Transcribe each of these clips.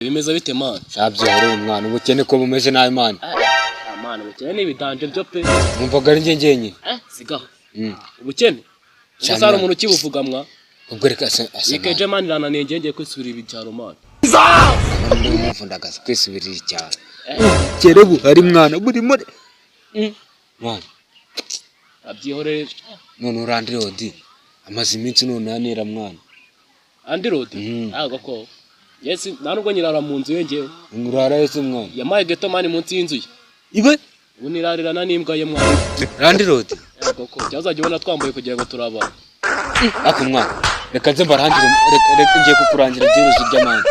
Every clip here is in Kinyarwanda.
Bimeze bite, man? Shabyihoreye mwana, ubukene ko bumeze nabi, man. Ah man, ubukene ni ibidanje byo pe. Numvaga ari njye njyenyine. Eh, sigaho. Ubukene? Ubwo Cyane. se hari umuntu ukibuvuga mwa? Ubwo reka asa Wikeje man irananiye, ngiye ngiye kwisubira ibyaro, man. Ndumva kwisubirira icyaro. Ubukene buhari mwana, buri muri mwana. Abyihorere. None urandilodi amaze iminsi none anera mwana. Android. Mm. Ah, gako. Yes, nta nubwo nyirara mu nzu ye ngewe. Urara yese mwana? Yamaye ghetto man munsi y'inzu ye. Ibe. Ubu nirarirana n'imbwa ye mwana. Landlord. Eh, gako. Cyazajya ubona twambaye kugira ngo turabana. Ako mwana, reka nze mbarangire, reka ngiye kukurangira deals ry'amani.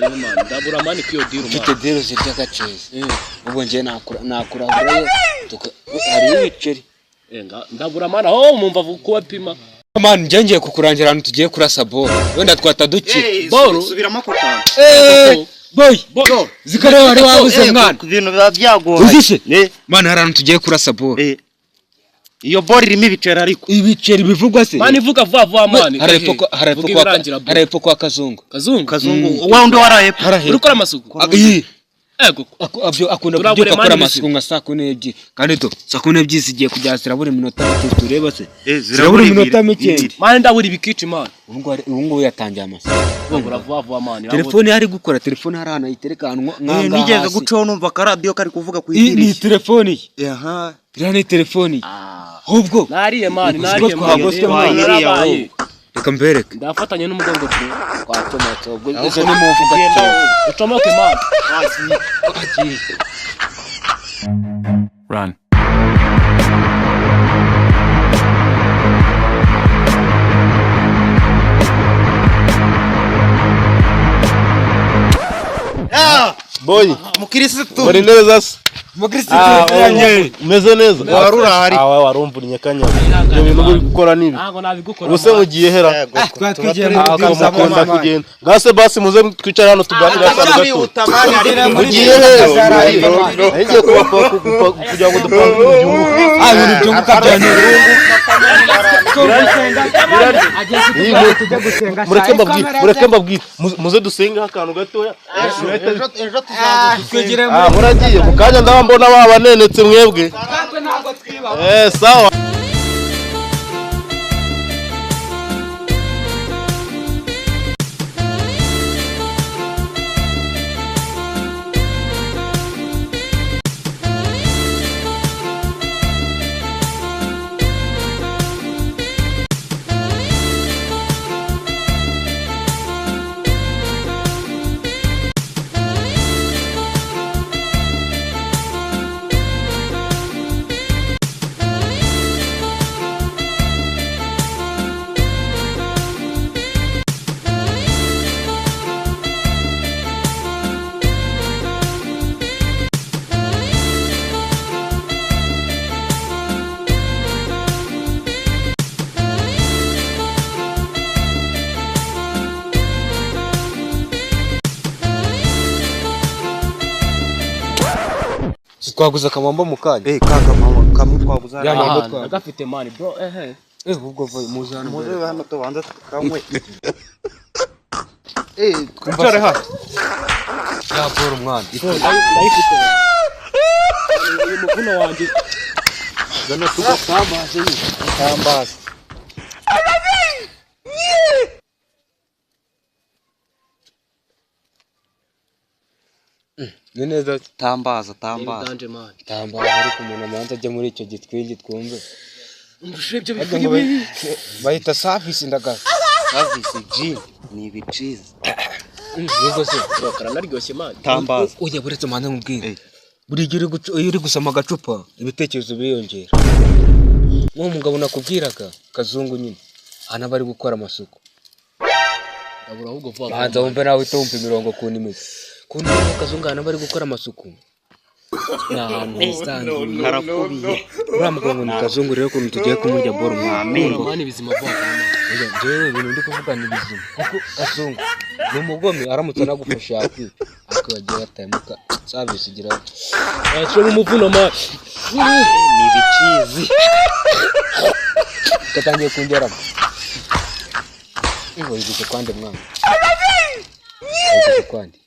Nariyo man, ndabura man kwiyo deal Mfite man. deals ry'agacezi. Ubwo ngiye nakurahurayo hariyo ibiceri. Eh, ndabura man aho mumva kuba pima. Man, njye ngiye kukurangira ahantu tugiye kurasa ball, wenda twata dukira. Boro. Subiramo ako kantu. Eh, boy, zikareba wari wabuze mwana. Ku bintu biba byagoye. Uzishe? Eh, Man, hari ahantu tugiye kurasa ball. eh. Iyo boro irimo ibiceri ariko. Ibiceri bivugwa se? Man, ivuga vuba vuba man. Hari epfo hari epfo Vuga kwa ibirangira bro. hari epfo kwa Kazungu. Kazungu. Kazungu wa undi waraye. Harahera. Uri gukora amasuku? Ah, iyi. Ego. Akunda Turabure kubyuka akora mani. amasuku nka saa 12, kandi do saa 12 zigiye kujya zirabura iminota 3, tureba se. Eh, Zirabura iminota mike. ibiri. Man, ndabura ibikici man. Ubu ngubu yatangiye amasuku. Ndabura vuba vuba man. Telefone yari gukora, telefone hari ahantu ayitereka ahantu Eh, nk'ahangaha nigeze hasi. gucaho numva akaradiyo kari kuvuga ku Iyi ni idirishya. telefone ye. Aha. Iriya ni telefone ye. Ahubwo Nariye man, Ubwo nariye man. twagoswe, man. Narabaye. Reka mbereke. Ndafatanye n'umugongo bro. Twacomotse ubwo, izo ni mu mvuga. Ucomoke man. Agiye. Run. Boy, Mukirisitu. muri neza se? Mukirisitu Ah, yanjye. umeze neza? Wari urahari. Ah, warumvunye kanyaga. Ibyo bintu uri gukora ni ibi. Ntabwo nabigukora. Ubuse mugiye hera? Twatwigiye muri Ah, deals mukunda mwana. kugenda. Ngase basi muze twicare hano tuganire akantu gato. Mugiye he? Ngiye kubapa kugira ngo dupange ibintu byunguka. Ah, ibintu byunguka byane. Mureke mbabwire, mureke mbabwire. Muze dusenge akantu gatoya. Ejo tuzaza. Twigire. Ah, muragiye mu kanya ndaba mbona babanenetse mwebwe. Eh, sawa. Twaguze akamambo mu kanya. Eh, kaka mama kamwe twaguze. Ya Hano. mambo Aha, twaguze. ndagafite man bro, ehe. Eh, ubwo voye muze hano. Muze Mbere. hano tubanza tukanywe. Eh, twicare hano. Ya boro mwana. Bro, ndayifite. Uyu muvuno wanjye. Zana tugatambaze. Tambaza. Ni neza. Tambaza, tambaza. Ibidanje man. Tambaza ariko umuntu amanza ajya muri icyo gitwingi twumve. Umvise ibyo Ariko ngo bahita service ndagaza. Service G ni ibicizi. Yego se. Bro, karanaryoshye man. Tambaza. Ujya buretse manze nkubwire. Eh. Buri gihe iyo uri gusoma agacupa ibitekerezo biriyongera. Nk'uwo mugabo nakubwiraga Kazungu nyine ahantu aba ari gukora amasuku. Ndabura ahubwo vuba vuba. Banza wumve nawe uhite wumva imirongo ukuntu imeze. Ukuntu uwo Kazungu ahantu aba ari gukora amasuku ni ahantu hisanzuye. Harakubiye. Uriya mugabo ngo ni Kazungu rero, ukuntu tugiye kumurya boro mwana. Ndabura man ibizima vuba vuba man. Oya, njyewe ibintu ndi kuvuga ni bizima kuko Kazungu ni umugome, aramutse anagufashe yakwica, ariko yagiye batahemuka service igira. Wacamo umuvuno man. Ni ibicizi. Gatangiye kungeramo. Ibo yigeze kwande mwana, yigeze kwande.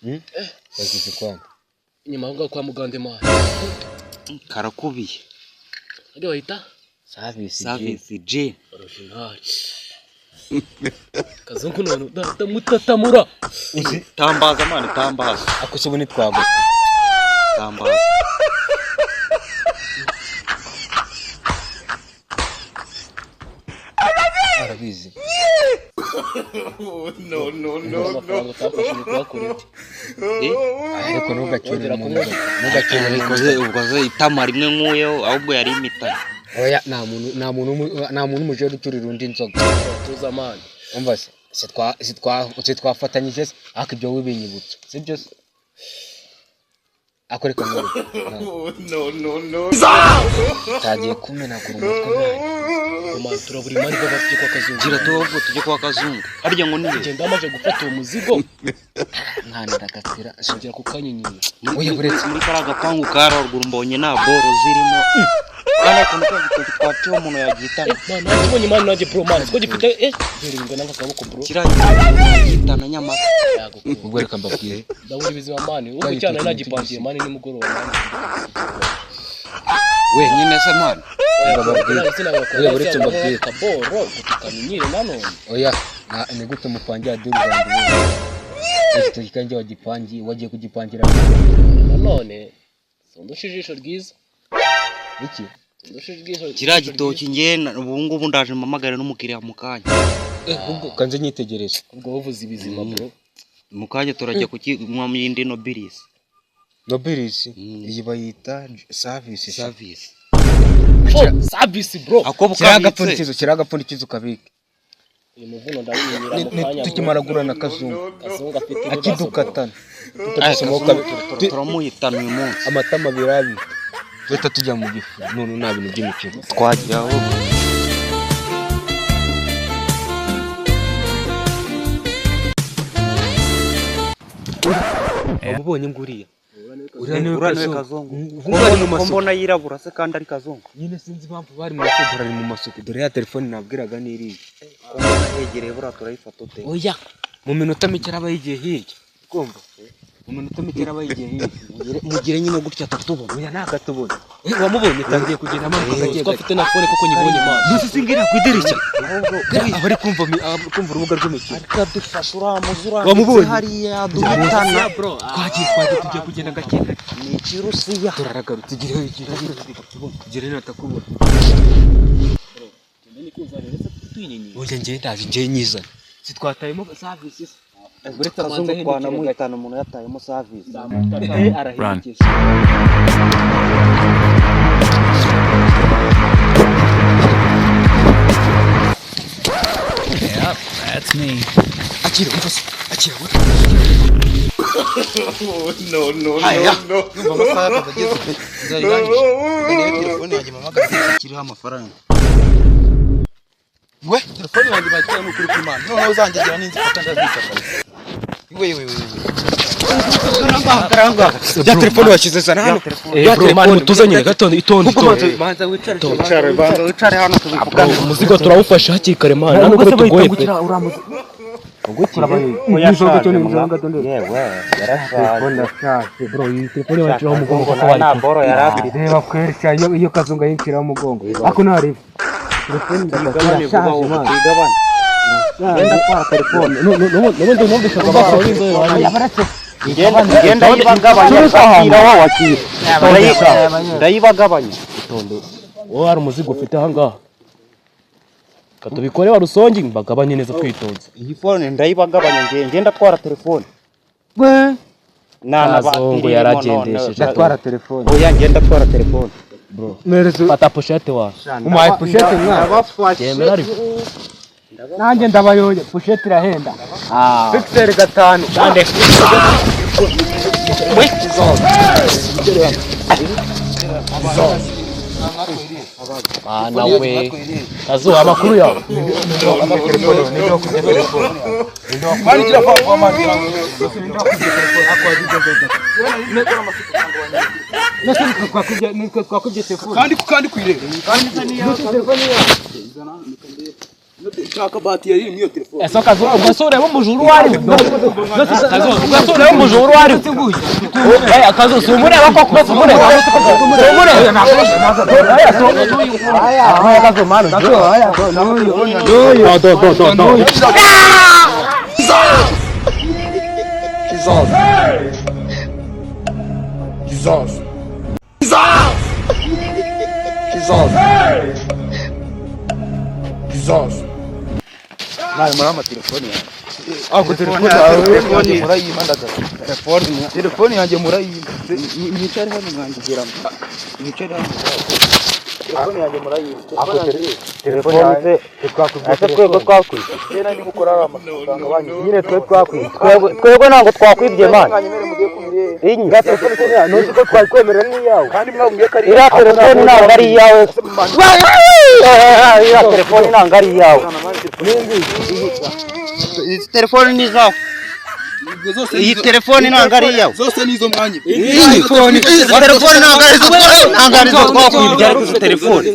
Bagize kwana. Inyuma aho ngaho kwa Mugande man. Karakubiye. Ajya bahita Service G. Service G. Original. Kazungu none ndamutatamura. Tambaza man, tambaza. Ako se ubu ntitwagwa. Tambaza. Arabizi. Amafaranga utafashije kuyakorera. Ariko ntugacurire Wongera umuntu. kunywa. Ntugacurire Ariko umuntu. se ubwo se itama rimwe nkuyeho ahubwo yari imitana. Oya, nta muntu umujeri ucurira undi inzoga. Tuza man. Umva se, sitwafatanyije se, ariko ibyo wibinyibutsa sibyo se? Ako reka nkore. Tagiye kumenagura umutwe mwana. Man, turabura imari baba tujye kwa Kazungu. Gira tuwo tujye kwa Kazungu. Harya ngo niye. Genda amaze gufata uwo muzigo Mwana ndakatira. ongera kukanyinyira. Oya, buretse. Muri kariya gapangu ka ruguru mbonye nta boro zirimo. Kana ukuntu ka gitoki twaciye umuntu yagihitana. Man, nakibonye man, nanjye bro man. Siko gifite dore bingana nk'akaboko bro. Kiriya gitoki yagihitana nyamara. Yagukunda. Ubwo reka mbabwire. Ndabura ibizima man. Ubwo cyane nagipangiye man nimugoroba man. We nyine se man. Mbabwire. Oya, buretse mbabwire. Kaboro gutukanyinyire nanone. Oya, ni gute mupangira deal zanjye wowe? Igitoki kanjye wagipangiye, wagiye kugipangira Nanone sundusha ijisho ryiza. iki? Sundusha ijisho. Kiriya gitoki njye ubu ngubu ndaje mpamagare n'umukiriya mu kanya. Ubwo kanze nyitegereze. Ubwo buvuze ibizima bro. Mu kanya turajya kukinywa mu yindi nobilis. Nobilis Mm. iyi bayita service. Service. Oh, service bro. Ako Kiriya bukabitse. agapfundikizo, kiriya agapfundikizo kabike. Uyu muvuno ndawinyinyira mu kanya. Tukimara gura na Kazungu Kazungu afite ibibazo. akidukatana Ay, tutamusomaho Kazungu kabiri turamuhitana uyu munsi. amatama abiri duhita tujya mu gifu none nta bintu by'imikino. Twagiye aho. Wamubonye nguriya uriya niwe Uriya niwe Kazungu. Kazungu. Ubwo ari mu Ko masuku mbona yirabura se kandi ari Kazungu. Nyine sinzi impamvu bari mu masuku, dore ari mu masuku, dore ya telefone nabwiraga n'iriya. Ko mbona yegereye buriya turayifata ute? Oya, mu minota mike araba yigiye hirya, kumva mu minota mike araba yigiye hirya. Mugire nyine gutya atatubona. Oya, ntakatubona. Wamubonye atangiye kugenda amanuka gake Ko gake. afite na phone koko nyibonye man. Nusi singira ku idirishya aba ari kumva aba ari kumva urubuga rw'imikino. Arikadufasha uriya muzi Wamubonye? hariya duhitana. Twagiye tugiye kugenda gake gake. Ni ikirusiya. Turaragarutse, tugireho igihe tugire natakubona. Oya, njye ndaje, njye nyizana sitwatayemo service se. Uretse Kazungu amanza ahindukire gake. twanamuhitana umuntu yatayemo service. Arahindukira. That's me. Akira, umva se, akira we. Numva amasaha y'akazi ageze pe, inzara irangije. Reka ndebe telefone yanjye mpamagare. Kiriho amafaranga. We telefone yanjye bayitwaye ni ukuri kw'Imana, noneho uzangegera n'inzifata ndazica kabisa. We we we we, Ya telefone washyize zana hano. Eh bro man, mutuze nyine gato, itonde itonde. Banza wicare. Banza wicare hano tubivugane. Umuzigo turawufashe hakiri kare man. Nta nubwo bitugoye pe. Yewe yarashaje. Bro, iyi telefone waciraho umugongo koko wari. Nta boro yari afite. Reba kwerekana iyo Kazungu yinjiraho umugongo ako ntareba telefone. Tuyigabane vuba ubu tuyigabane. Genda twara telefone. N'ubundi numvise ngo Genda yibagabanya. Akira wowe wakira. Ndayibagabanya. Wowe hari umuzigo ufite aha ngaha. Katubikore wa rusongi bagabanye neza twitonze. Iyi phone ndayibagabanya ngiye ngenda twara telefone. Nana Kazungu yaragendesheje. Ndatwara telefone. Oya, ngenda twara telefone. Fata pochette wawe. Umuhaye pochette mwana. Yemera ariko. Nanjye ndabayoye, pochette irahenda. Fixer 5. Mana we. Kazu, amakuru yawe. Mani gira vuba vuba mani gira. Nitwe twakubye telefone. Kandi kandi kuyireba. Shaka bati yari muri iyo telefone. Ese kazo ugasore bo mujuru wari. Kazo ugasore bo mujuru wari. Eh kazo sumure bako sumure. Sumure. Aya kazo mano. Aya. Do do do do. Jesus. Jesus. Jesus. Jesus. Nawe muri amatelefone yawe. Ako telefone yanjye murayima ndagaza. Telefone yanjye murayima. Mwicare hano mwangigeramo. Mwicare hano. Telefone yanjye murayima. Ako telefone ze twakubye. Twebwe twakwibye. Kera ndi gukora amafaranga banyu. Nyine twe twakwibye. Twebwe ntabwo twakwibye man. Iyi telefone ko ntuzi ko twakwemerera n'iyawe. Kandi mwabwiye ko ari iriya telefone ntabwo ari iyawe. Iriya telefone ntabwo ari iyawe. Izi telefone ni izawe. Iyi telefone ntabwo ari iyawe. Zose ni izo mwanyi. Iyi telefone ntabwo ari izo ntabwo ari izo twakwibye ariko izo telefone.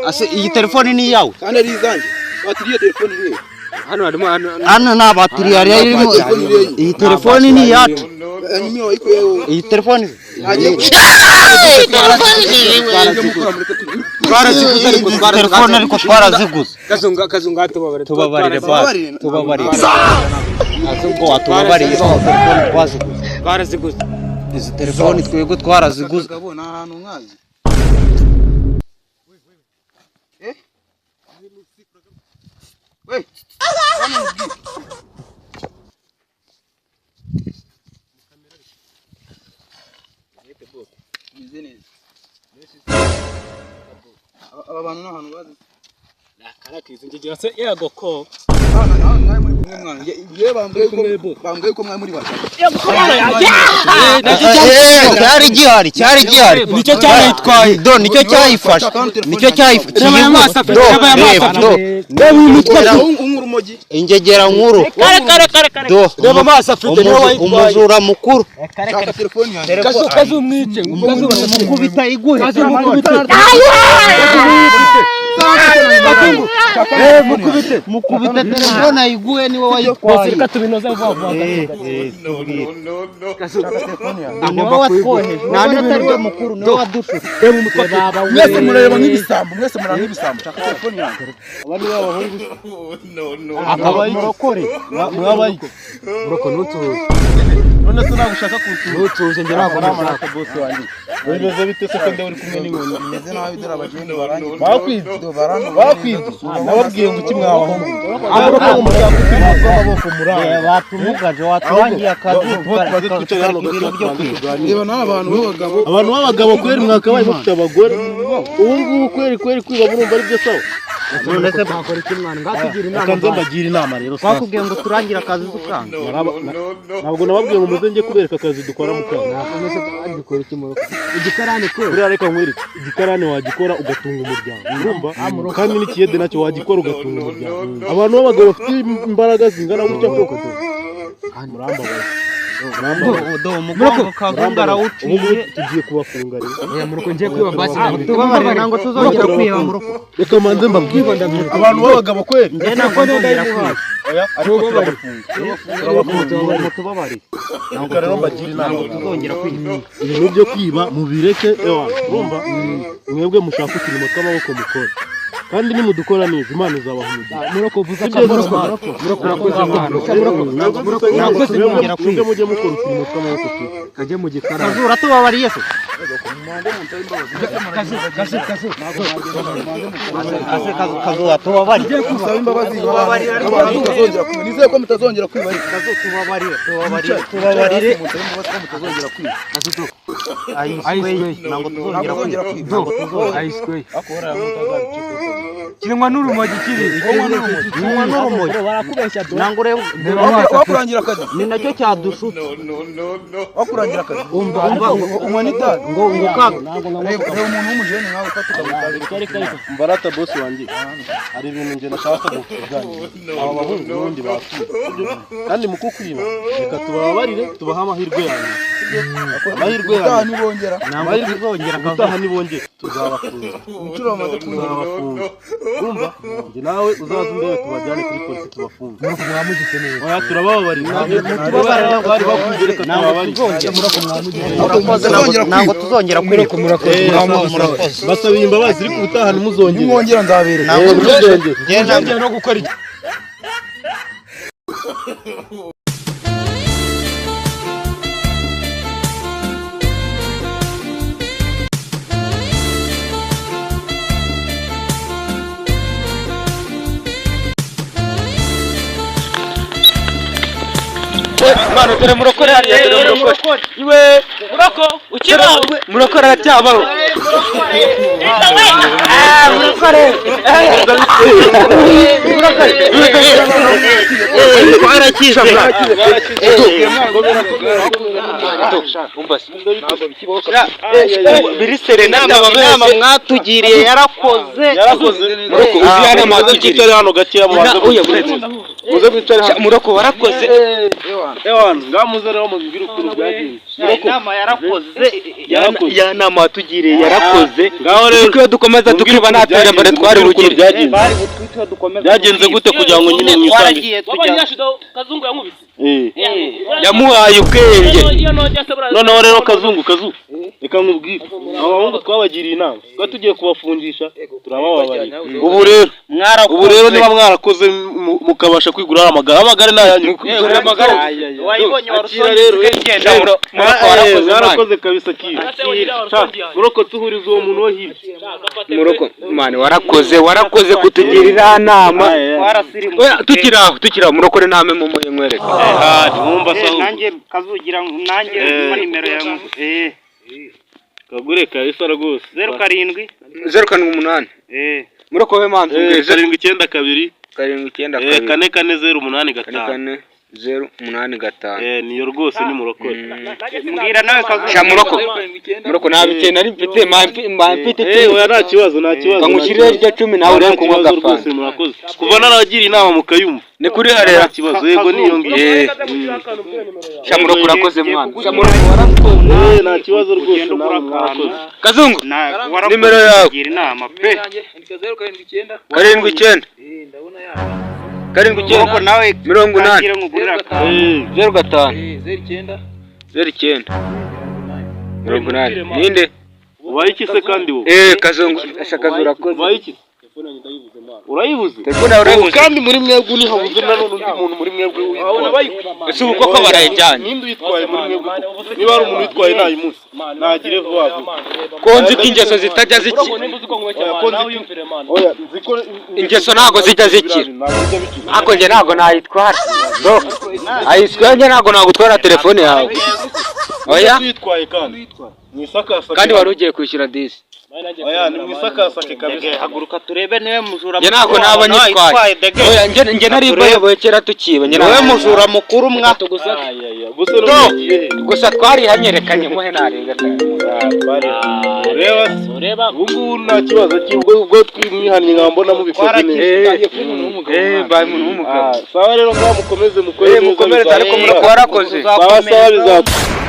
Ase iyi telefone ni iyawe. Kandi ari izanjye. Batiri iyo telefone iri. Hano harimo hano nta batiri yari irimo. Iyi telefone ni iyacu. Iyi telefone telefone ariko twaraziguze. Kazunga tubabarire. Tubabarire basi. Tubabarire. Azubwo watubabariye telefone twaziguze. Twaraziguze. Izi telefone twebwe twaraziguze. Kagabo ahantu nkazi. Eh? We. Aba bantu n'ahantu bazi. Nakarakize ngigira se yego ko. Bambwiye ko mwari muri batatu. Cyari gihari, cyari gihari. Nicyo cyayitwaye. Do nicyo cyayifashe. Nicyo cyayifashe. Ingegera nkuru. Kare. Reba amaso afite niwe wayitwaye. Umujura mukuru. Shaka telefone yanjye. Kazo kazo mwice. Mukubita iguhe. Kazo mukubite. Mukubite. Mukubite telefone ayiguhe niwe wayitwaye. Reka tubinoze vuba vuba. Niwe watwoheje. Niwe atari we mukuru niwe wadushutse. Mwese murareba nk'ibisambo, mwese murareba nk'ibisambo. Shaka telefone yanjye. Abandi b'abahungu. Akaba murokore. Mwabaye. Muroko ntutuze. None se ntabwo ushaka kuntuza. Ntutuze njye ntabwo nashaka boss wanjye. Bimeze bite se ko nde uri kumwe n'inkoni? Bimeze nabi dore abageni barangiye. Bakwibye. Bakwibye. Nababwiye ngo iki mwabahungu. Amaboko Amaboko muranga. Batumugaje waturangiye akazi. Tubaze twicaye hano gato. Reba n'aba bantu b'abagabo. Abantu b'abagabo kweri mwakabaye mufite abagore. Ubu ngubu kweri kweri kwiba murumva ari byo sawa. None se twakora iki mwana? Ngatugira inama. Reka nze mbagira inama rero sasa. Twakubwiye ngo turangire akazi ukanga. Ntabwo nababwiye ngo muze njye kubereka akazi dukora mu kazi. None se dukora iki muroko? Igikarani kwe. Buriya reka nkwereke. Igikarani wagikora ugatunga umuryango. Urumva? Kandi n'ikiyede nacyo wagikora ugatunga umuryango. Abantu b'abagabo bafite imbaraga zingana gutya koko. Murambabaza. Umugongo kazungu arawuciye. Tugiye kubafunga rero. Oya muroko ngiye kwiba basi. Tubabarire ntabwo tuzongera kwiba muroko. Reka manze mbabwire. Abantu b'abagabo kweri. Njye ntabwo nzongera kwiba. Oya ariko turabafunga. Turabafunga. Tubabarire. Reka rero mbagire inama. Ntabwo tuzongera kwiba. Ibintu byo kwiba mubireke ewa. Urumva? Mwebwe mushaka uturimo tw'amaboko mukora. Kandi nimudukora neza Imana izabaha umugisha. Muroko vuza akamaro. Muroko murakoze mwana. Muroko mwebwe mujye mukora uturimo tw'amaboko tu. Kajye mu gikarani. Kazu uratubabariye se? Kazu kazu kazu. Kazu watubabariye. Musaba imbabazi abantu mutazongera kwiba. Nizeye ko mutazongera kwiba ariko. Kazu tubabarire, tubabarire, tubabarire. Musaba imbabazi ko mutazongera kwiba. Ayiswe ntabwo tuzongera kwiba. Ntabwo tuzongera. Ayiswe. Kinywa n'urumogi kiri. Kinywa n'urumogi. Barakubeshya do. Ntabwo ureba. Wakurangira akazi. Ni nacyo cyadushutse. Wakurangira akazi. Umva Unywa n'itabi. Ngo ngo kaga. Reba umuntu w'umujene nkawe ufata ukamutabi. Mbarata boss wanjye. Hari ibintu nge nashaka kuganira. Aba bahungu n'ubundi bakwiba. Kandi mu kukwiba reka tubababarire tubahe amahirwe yanyu. Amahirwe Ubutaha yanyu. ntibongera. Amahirwe ubutaha nibongera tuzabafunga. Inshuro bamaze kunyura. Tuzabafunga. Urumva? Njye nawe uzaza undebe tubajyane kuri polisi tubafunge. Oya, turabababarira. Bari bakwiye, reka tubabarire. Mutazongera Ntabwo kwiba. tuzongera kwiba. Murakoze. Basabiye imbabazi, ariko ubutaha ntimuzongere. Nimwongera nzabereka. Ntimuzongere. Nzongera no gukora iki? Mano, dore murokore hariya, dore murokore. Iwe, muroko, ukibaho. Murokore aracyabaho. Ah, murokore. Murokore. Twarakize. Biri Inama mwatugiriye yarakoze. Yarakoze. Muroko, uzi ya nama Muze watugiriye. twicare hano gakeya, mubanze. Oya, buretse. Muze mwicare hano. Muroko warakoze. Ewana, ngaho muze rero mubwire ukuntu byagenze. Inama yarakoze. Yarakoze. Ya nama watugiriye yarakoze. Ngaho rero Kuko iyo dukomeza tukiba nta terambere twari mubwire ukuntu bugire. byagenze. Bari butwite dukomeza. Byagenze gute kugira ngo nyine mwisange? Twaragiye tujya. Kazungu yankubise. Yamuhaye ubwenge. Noneho rero Kazungu, Kazungu, reka nkubwire, aba bahungu twabagiriye inama, twari tugiye kubafungisha, turabababarira. Ubu rero, ubu rero niba mwarakoze mukabasha kwigurira amagare, amagare ni ayanyu. Wayibonye. Akira rero. Muroko warakoze, man. Mwarakoze kabisa. Kira Muroko, tuhuriza uwo muntu wo hirya. Muroko man, warakoze, warakoze kutugirira inama. Oya, tukiri aho, tukiri aho, murokore name mu nkwereke. Ntiwumva se ahubwo. Nanjye kazugira, nanjye Eh. nimero yawe. Kagure kabisa rwose. 07. 078. Muroko we manzi ubwire. 792. 792. 4 4 0 8 4 5. 4 0 8 5. Niyo rwose ni murokore. Mbwira nawe Kazungu. Sha muroko, muroko nta bikene nari mfite, mba mfite. Eh, oya, nta kibazo, nta kibazo. Kamushyirireho iryo 10 nawe urebe kunywa Nta kibazo agafanta. rwose, murakoze kuva naragira inama mukayumva. Ni kuri harera. Nta kibazo, yego, niyo ngiyo. Eh. Sha muroko urakoze mwana, sha muroko warakoze. Nta kibazo rwose, nawe murakoze. Kazungu, nimero yawe. Kugira inama pe. 79 79 Muroko nawe 80 kangire nkugurira akantu. 05 09 80. Ninde? Ubaye iki se kandi wowe? Eh, Kazungu, asha Kazungu urakoze. Ubaye iki? Urayibuze? Telefone yawe urayibuze? Kandi muri mwebwe ntihabuze na none undi muntu muri mwebwe uyitwaye. Ese ubu koko barayijyanye? Ninde uyitwaye muri mwebwe koko? Niba hari umuntu uyitwaye nayimunsi nagire vuba vuba. Ko nzi ko ingeso zitajya zikira. Oya, nzi ko Ingeso ntabwo zijya zikira. Ntabwo zijya bikira. Ariko njye ntabwo nayitwara. Bro, ayiswe, njye ntabwo nagutwara telefone yawe. Oya, Uyitwaye kandi mwisakasake. kandi wari ugiye kwishyura disi. Oya, ni mwisakasake kabisa. Haguruka turebe niwe mujura. Njye ntabwo naba nyitwaye. Oya, njye nari bayoboye kera tukiba. Njye Niwe ntabwo. mujura mukuru mwa. Gusa n'ugiye he? Gusa twarihanyereka muhe narenga. Ureba se? Ubu ngubu nta kibazo cy'ubwo ubwo twimwihannye nkaba mbona mubikoze neza. Eh, mbaye umuntu w'umugabo. Sawa rero, ngaho mukomeze mukore Eh, neza. mukomereze, ariko murako warakoze. Sawa sawa, bizakora.